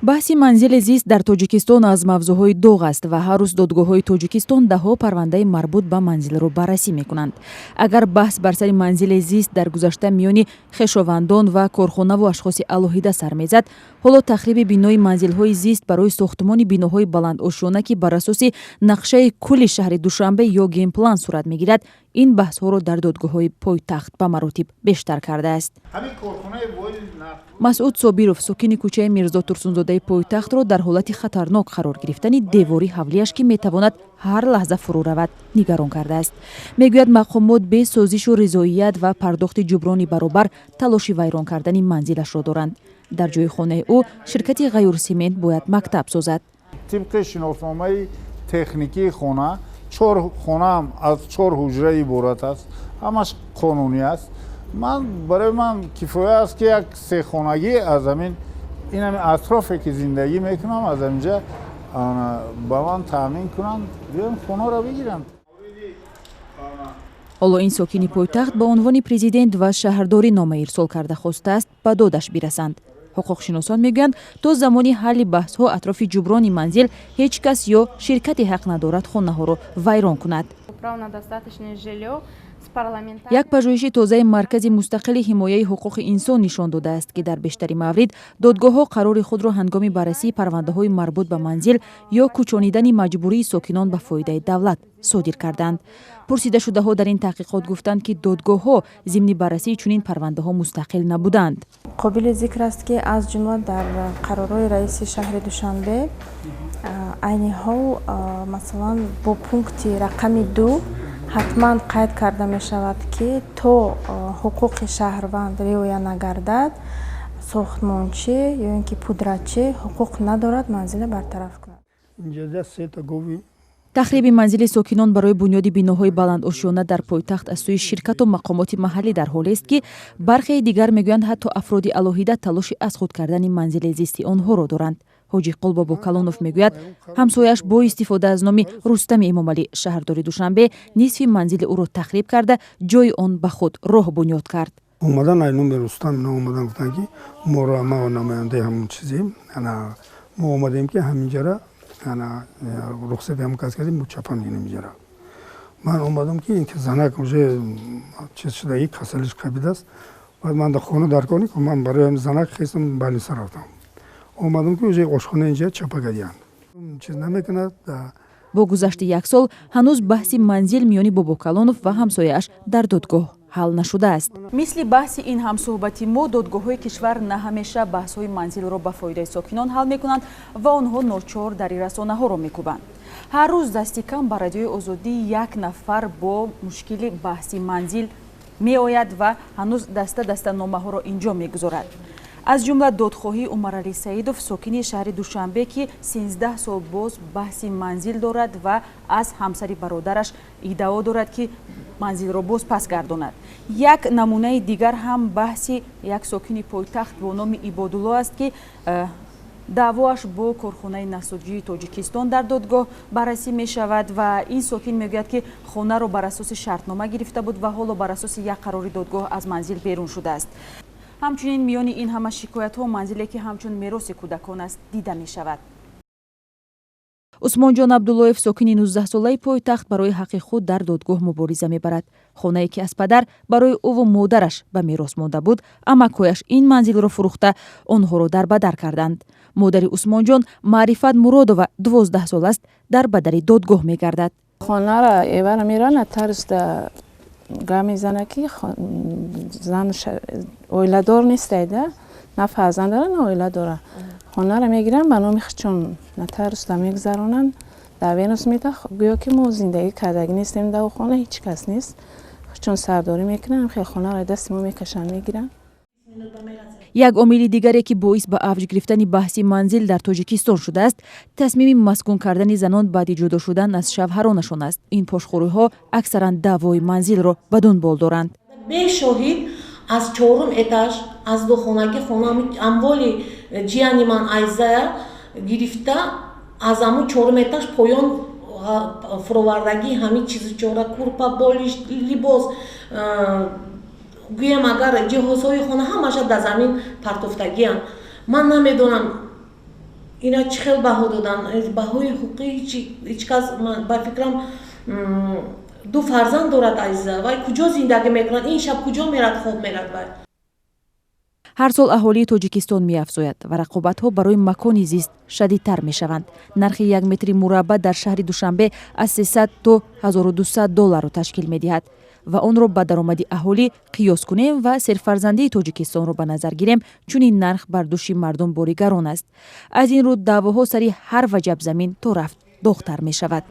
Баҳси манзили зист дар Тоҷикистон аз мавзӯъҳои доғ аст ва ҳар рӯз додгоҳҳои Тоҷикистон даҳҳо парвандаи марбут ба манзилро баррасӣ мекунанд. Агар баҳс бар сари манзили зист дар гузашта миёни хешовандон ва корхонаву ашхоси алоҳида сар мезад, ҳоло тахриби бинои манзилҳои зист барои сохтмони биноҳои баландошёна, ки бар асоси нақшаи кулли шаҳри Душанбе ё генплан сурат мегирад, ин баҳсҳоро дар додгоҳҳои пойтахт ба маротиб бештар кардааст. Масъуд Собиров, сокини кӯчаи Мирзо Турсунзодаи пойтахтро дар ҳолати хатарнок қарор гирифтани девори ҳавлияш, ки метавонад ҳар лаҳза фурӯ равад, нигарон кардааст. Мегӯяд, мақомот бе созишу ризоият ва пардохти ҷуброни баробар талоши вайрон кардани манзилашро доранд. Дар ҷои хонаи ӯ ширкати «Ғаюрсимент» бояд мактаб созад. Тибқи шиносномаи техникии хона, чор хонаам аз чор ҳуҷра иборат аст, ҳамаш қонунӣ аст. Ман барои ман кифоя аст, ки як сехонагӣ аз ҳамин ин ҳамин атрофе, ки зиндагӣ мекунам, аз ҳаминҷа ба ман таъмин кунанд, биём хонаро бигирам. Ҳоло ин сокини пойтахт ба унвони президент ва шаҳрдорӣ нома ирсол карда, хостааст, ба додаш бирасанд. Ҳуқуқшиносон мегӯянд, то замони ҳалли баҳсҳо атрофи ҷуброни манзил ҳеҷ кас ё ширкате ҳақ надорад хонаҳоро вайрон кунад. Як пажӯҳиши тозаи Маркази мустақили ҳимояи ҳуқуқи инсон нишон додааст, ки дар бештари маврид додгоҳҳо қарори худро ҳангоми баррасии парвандаҳои марбут ба манзил ё кӯчонидани маҷбурии сокинон ба фоидаи давлат содир карданд. Пурсидашудаҳо дар ин таҳқиқот гуфтанд, ки додгоҳҳо зимни баррасии чунин парвандаҳо мустақил набуданд. Қобили зикр аст, ки аз ҷумла дар қарорҳои раиси шаҳри Душанбе айни ҳол, масалан, бо пункти рақами 2 ҳатман қайд карда мешавад, ки то ҳуқуқи шаҳрванд риоя нагардад, сохтмончӣ ё ин ки пудратчӣ ҳуқуқ надорад манзилро бартараф кунад. Тахриби манзили сокинон барои бунёди биноҳои баландошёна дар пойтахт аз сӯи ширкату мақомоти маҳаллӣ дар ҳолест, ки бархеи дигар мегӯянд, ҳатто афроди алоҳида талоши аз худ кардани манзили зисти онҳоро доранд. Ҳоҷиқул Бобокалонов мегӯяд, ҳамсояаш бо истифода аз номи Рустами Эмомалӣ, шаҳрдори Душанбе, нисфи манзили ӯро тахриб карда, ҷои он ба худ роҳ бунёд кард. Омадан ай номи Рустам, ино омадан, гуфтанд, ки моро, ма намояндаи ҳамон чизем, мо омадем, ки ҳаминҷара рухсати ҳамон кас кардем, мо чапа мекунем инҷара. Ман омадам, ки занак уже чиз шудаги, касалиш қабидааст. Баъд ман дар хона дар кор, ман барои занак хестам, больница рафтам. Омадам, ки уже ошхона инҷа чапа кардиянд, чиз намекунад. Бо гузашти як сол ҳанӯз баҳси манзил миёни Бобокалонов ва ҳамсояаш дар додгоҳ ҳал нашудааст. Мисли баҳси ин ҳамсӯҳбати мо, додгоҳҳои кишвар на ҳамеша баҳсҳои манзилро ба фоидаи сокинон ҳал мекунанд ва онҳо ночор дари расонаҳоро мекӯбанд. Ҳар рӯз дасти кам ба Радиои Озодӣ як нафар бо мушкили баҳси манзил меояд ва ҳанӯз даста даста номаҳоро инҷо мегузорад. Аз ҷумла додхоҳии Умаралӣ Саидов, сокини шаҳри Душанбе, ки 13 сол боз баҳси манзил дорад ва аз ҳамсари бародараш иддао дорад, ки манзилро боз пас гардонад. Як намунаи дигар ҳам баҳси як сокини пойтахт бо номи Ибодулло аст, ки даъвоаш бо корхонаи насоҷии Тоҷикистон дар додгоҳ баррасӣ мешавад. Ва ин сокин мегӯяд, ки хонаро бар асоси шартнома гирифта буд ва ҳоло бар асоси як қарори додгоҳ аз манзил берун шудааст. Ҳамчунин миёни ин ҳама шикоятҳо манзиле, ки ҳамчун мероси кӯдакон аст, дида мешавад. Усмонҷон Абдуллоев, сокини 19-солаи пойтахт, барои ҳаққи худ дар додгоҳ мубориза мебарад. Хонае, ки аз падар барои ӯву модараш ба мерос монда буд, амакҳояш ин манзилро фурӯхта, онҳоро дарбадар карданд. Модари Усмонҷон, Маърифат Муродова, 12 сол аст дар бадари додгоҳ мегардад. Хонаро эвара мерана тарсда гап мезана, ки зан оиладор нестайда, на фарзанд дора, на оила дора. Хонаро мегиранд, ба номи хичон нотариуста мегузаронанд, доверенность медиҳад, гӯё ки мо зиндагӣ кардагӣ нестем дар хона, ҳеҷ кас нест, хичон сардорӣ мекунанд, хел хонаро дасти мо мекашанд, мегиранд. Як омили дигаре, ки боис ба авҷ гирифтани баҳси манзил дар Тоҷикистон шудааст, тасмими маскун кардани занон баъди ҷудо шудан аз шавҳаронашон аст. Ин пошхӯриҳо аксаран даъвои манзилро ба дунбол доранд. Бешоҳид аз чорум этаж, аз духонагӣ хона, амволи ҷияни ман Айзая гирифта, аз ҳамун чорум этаж поён фуровардагӣ, ҳамин чизу чора, курпа, болиш, либос, гӯям агар, ҷиҳозҳои хона ҳамаша дар замин партофтагиам. Ман намедонам. Ина чӣ хел баҳо додан? Баҳои ҳуқуқӣ ҳеҷ кас, ба фикрам, ду фарзанд дорад Азиза. Вай куҷо зиндагӣ мекунад? Ин шаб куҷо мерад, хоб мерад вай? Ҳар сол аҳолии Тоҷикистон меафзояд ва рақобатҳо барои макони зист шадидтар мешаванд. Нархи як метри мураббаъ дар шаҳри Душанбе аз 300 то 1200 долларро ташкил медиҳад ва онро ба даромади аҳолӣ қиёс кунем ва серфарзандии Тоҷикистонро ба назар гирем, чунин нарх бар дӯши мардум бори гарон аст. Аз ин рӯ даъвоҳо сари ҳар ваҷаб замин то рафт доғтар мешавад.